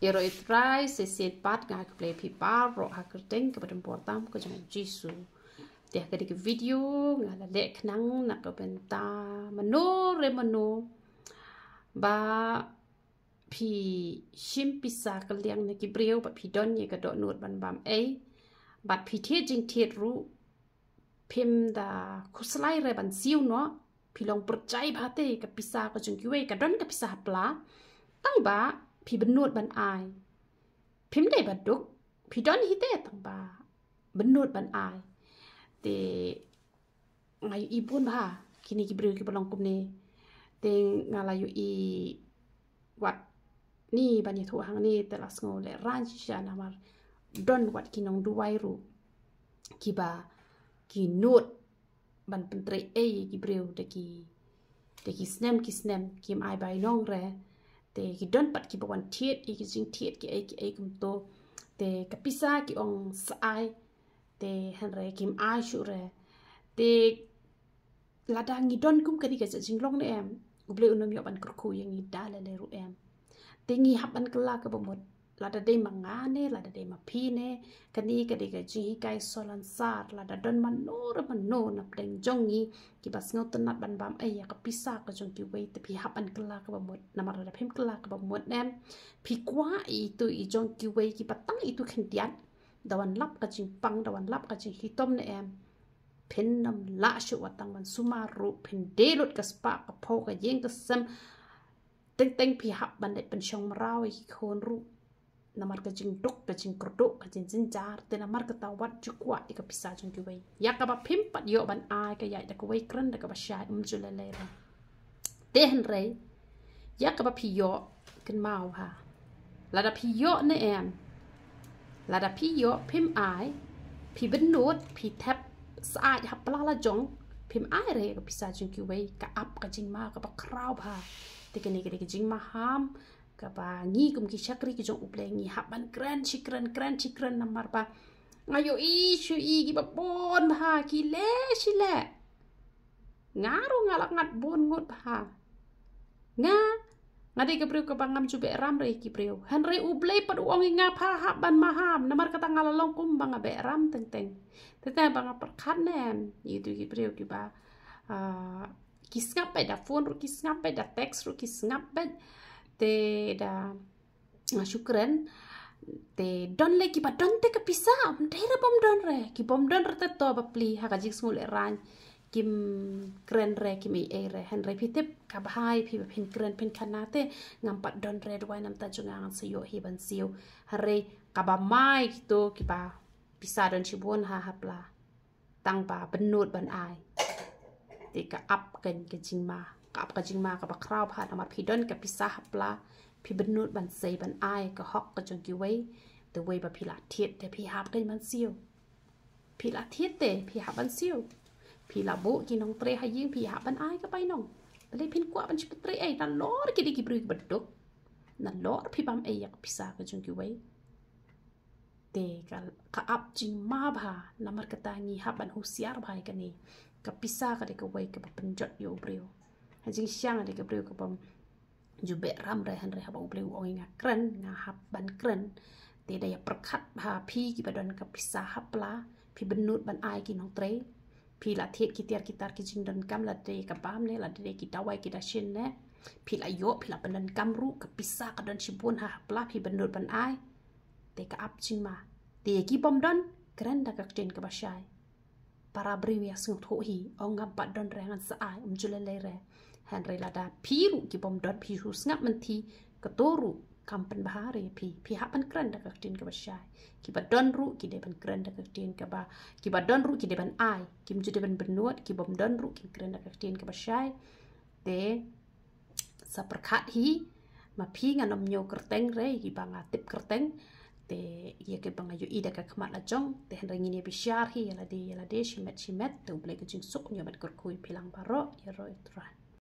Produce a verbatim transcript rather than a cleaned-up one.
Ïaroh ïa u Trai, shisien pat nga ai khublei ïa phi baroh ha ka kyrteng kaba don bor tam ka jong u Jisu. Te ha kane ka video nga la leh khnang na ka bynta mano re mano ba phi shim pisa kylliang na ki briew, ba phi don ïa ka dohnud ban bam ei, bad phi thied jingthied ruh, phim da khuslai re ban siew noh, phi long pyrshah bha te ka pisa ka jong kiwei, ka don ka pisa ha pla, tang ba phi bynnud ban ai. Phim dei ba duk, phi don hi te tang ba bynnud ban ai. Te nga ïohi bun bha kine ki briew kiba long kumne. Te nga la ïohi wat ni ban ïathuh hangne te la sngew lehraiñ shisha namar don wat ki nongduwai ruh kiba ki nud ban pyntrei ei ïa ki briew da ki, da ki snem ki snem, kim ai bainong re. Te ki don pat kiba wan thied ïa ki jingthied ki ei ki ei kumto. Te ka pisa ki ong sa ai, te hynrei kim ai shuh re. Te lada ngi don kum kane ka jinglong ne em, U Blei un ym ïoh ban kyrkhu ïa ngi da lei lei ruh em. Te ngi hap ban kylla kaba mut, lada dei ma nga ne, lada dei ma phi ne, kane ka dei ka jinghikai solansar. Lada don mano re mano na pdeng jong ngi kiba sngewtynnat ban bam ei ïa ka pisa ka jong kiwei, te phi hap ban kylla kaba mut. Namar lada phim kylla kaba mut ne em, phi kwah ïa itu i jong kiwei kiba tang itu khyndiat da wan lap ka jingpang, da wan lap ka jinghitom ne em, phin ym lah shuh wat tang ban sumar ruh, phin die lut ka spah ka phew ka ïing ka sem. Teng teng phi hap ban leit pynshong mraw ïa ki khun ruh namar ka jingduk, ka jingkyrduh, ka jingjynjar. Te namar kata wat ju kwah ïa ka pisa jong kiwei. Ïa kaba phim pat ïoh ban ai ka ïaid da kawei, kren da kaba shai, um ju lei lei re. Te hynrei ïa kaba phi ïoh, kynmaw ha, lada phi ïoh ne em, lada phi ïoh phim ai, phi bynnud, phi thep sa ai ha pla la jong, phim ai re ïa ka pisa jong kiwei, ka ap ka jingma kaba khraw bha. Te kane ka dei ka jingmaham kaba ngi kum ki shakri ki jong U Blei ngi hap ban kren shi kren, kren shi kren namar ba nga ïohi shu i kiba bun bha ki leh shi leh. Nga ruh nga la ngat bun ngut bha. Nga, nga dei ka briew kaba ngam ju beh ram re ïa ki briew. Hynrei U Blei pat u ong ïa nga pha hap ban maham, namar kata nga la long kum ba nga beh ram teng teng. Te tang ba nga pyrkhat ne em ïa itu ki briew kiba, ah, ki sngap beit, da phone ruh ki sngap beit, da text ruh ki sngap beit. Te da nga shu kren. Te don lei kiba don te ka pisa, ym dei re bym don re. Ki bym don re te to bapli, ha ka jingsngew lehraiñ kim kren re, kim ei ei re. Hynrei phi tip kaba bha ïa phi ba phin kren, phin khana te ngam pat don re, duwai namar ta jong nga ngan sa ïoh hi ban siew. Hynrei kaba mai kito kiba pisa don shibun ha ha pla, tang ba bynnud ban ai. Te ka ap kein ka jingma, ka ap ka jingma kaba khraw bha namar phi don ka pisa ha pla, phi bynnud ban sei ban ai ka hok ka jong kiwei. Te wei ba phi la thied te phi hap kein ban siew. Phi la thied te phi hap ban siew. Phi la buh ki nongtrei ha ïing, phi hap ban ai ka bainong. Balei phin kwah ban shu pyntrei ei, nalor ki dei ki briew kiba duk, nalor phi bam ei ïa ka pisa ka jong kiwei. Te ka, ka ap jingma bha, namar kata ngi hap ban husiar bha ïa kane. Ka pisa ka dei kawei kaba pynjot ïa u briew. Ha jingshisha nga dei ka briew kabym ju beh ram re, hynrei haba U Blei u ong ïa nga kren, nga hap ban kren. Te da ïa pyrkhat bha phi kiba don ka pisa ha pla, phi bynnud ban ai ki nongtrei. Phi la thied ki tiar ki tar ki jingdonkam, lada dei ka bam ne, lada dei ki dawai ki dashin ne. Phi la ïoh, phi la pyndonkam ruh, ka pisa ka don shibun ha ha pla, phi bynnud ban ai. Te ka ap jingma. Te ïa ki bym don, kren da ka ktien kaba shai. Para briew ïa sngewthuh hi, ong ngam pat don re, ngan sa ai, ym ju lei lei re. Hynrei lada phi ruh ki bym don phi shu sngap mynthi, kato ruh kam pynbha re ïa phi. Phi hap ban kren da ka ktien kaba shai. Kiba don ruh ki dei ban kren da ka ktien kaba, kiba don ruh ki dei ban ai, kim ju dei ban bynnud. Ki bym don ruh kin kren da ka ktien kaba shai. Te sa pyrkhat hi, ma phi ngan ym ñiew kyrteng re, kiba nga tip kyrteng. Te ïa kiba nga ïohi da ka khmat la jong, te hynrei ngin ïa bishar hi ïa lade ïa lade, shimet shimet. Te U Blei ka jingsuk un ïoh ban kyrkhu ïa phi lang baroh. Ïaroh ïa u Trai.